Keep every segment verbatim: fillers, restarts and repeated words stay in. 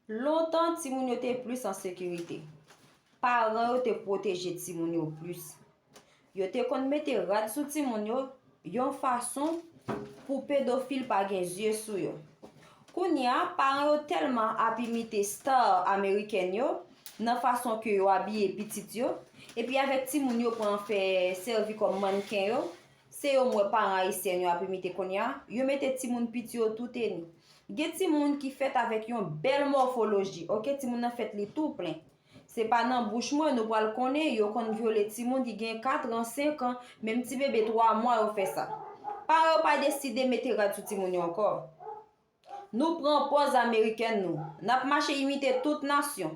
Lontan, timoun yo te plis an sekirite. Paran yo te pwoteje timoun yo plis. Yo te konn mete rad sou timoun yo yon fason pou pedofil pa gen zye sou yo. Kounye a, paran yo tèlman ap imite star amerikèn yo nan fason ke yo abiye pitit yo, epi avèk timoun yo pran fè sèvi kòm mannken yo, se yo m wè paran ayisyen yo ap imite kounye a, yo mete timoun piti yo touteni. Gen timoun ki fèt avèk yon bèl mòfoloji, oke, timoun nan fèt li tou plen. Se pa nan bouch mwen nou pral konnen yo konn vyole timoun ki gen kat an, senk an, menm ti bebe twa mwa yo fè sa. Paran yo pa deside mete rad sou timoun yo ankò. Nou pran pòz amerikèn nou. N ap mache imite tout nasyon.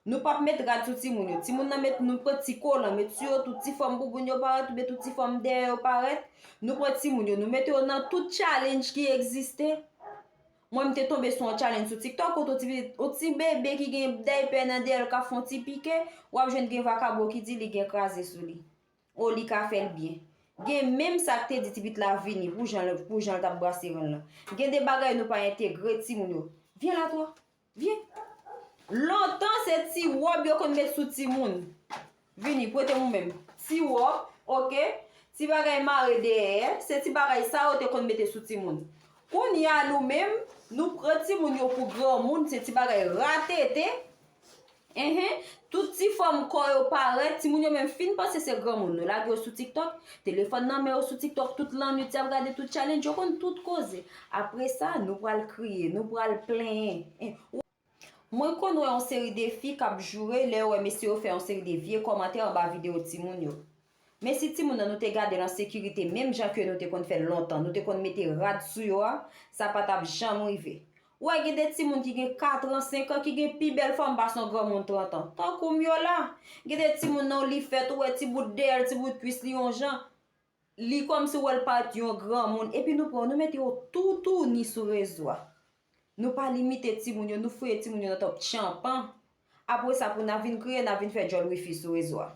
Nou p ap met rad sou timoun yo. Timoun nan met nou pran ti kolan, met sou yo tout ti fòm bouboun yo parèt, oubyen tout ti fòm dèyè yo parèt. Nou pran timoun yo, nou mete yo nan tout challenge ki egziste. Mwen, m te tonbe sou yon challenge sou TikTok kote yon ti pitit, yon ti bebe ki gen daypè nan dèyè l k ap fè yon ti pike, w ap jwenn gen vakabon ki di li gen kraze sou li. O, li ka fè l byen. Gen menm sa k te di ti pitit la vini pou jan l, pou jan l t ap brase ren l lan. Gen de bagay nou pa entegre timoun yo. Vyen la, twa. Vyen. Lontan, se ti wòb yo konn met sou timoun. Vini, prete m ou menm. Ti wòb, oke? Ti bagay mare dèyè, se ti bagay sa yo te konn mete sou timoun. Kounye a, nou menm, nou pran timoun yo pou granmoun, se ti bagay ratete. Enhen, tout ti fòm kò yo parèt, timoun yo menm fin panse se granmoun. Nou lage yo sou TikTok, telefòn nan men yo sou TikTok tout lannwit, y ap gade tout challenge, yo konn tout koze. Apre sa, nou pral kriye, nou pral plenyen. En, mwen konn wè yon seri de fi k ap joure lè yo wè mesye yo fè yon seri de vye kòmantè anba videyo timoun yo. Men si timoun nan nou te gade l an sekirite, menm jan ke nou te konn fè l lontan, nou te konn mete rad sou yo a, sa pa t ap janm rive. Ou wè, gen de timoun ki gen kat an, senk an, ki gen pi bèl fòm pase yon granmoun trant an. Tankou m yo la. Gen de timoun nan, li fèt, ou wè ti bout dèyè l, ti bout kwis li yon jan. Li kòmsi w wè l parèt yon granmoun. Epi nou pran, nou mete yo toutouni sou rezo a. Nou pa limite timoun yo, nou fouye timoun yo nan twòp tchanpan. Apre sa, pou n a vin kriye, n a vin fè djòl wifi sou rezo a.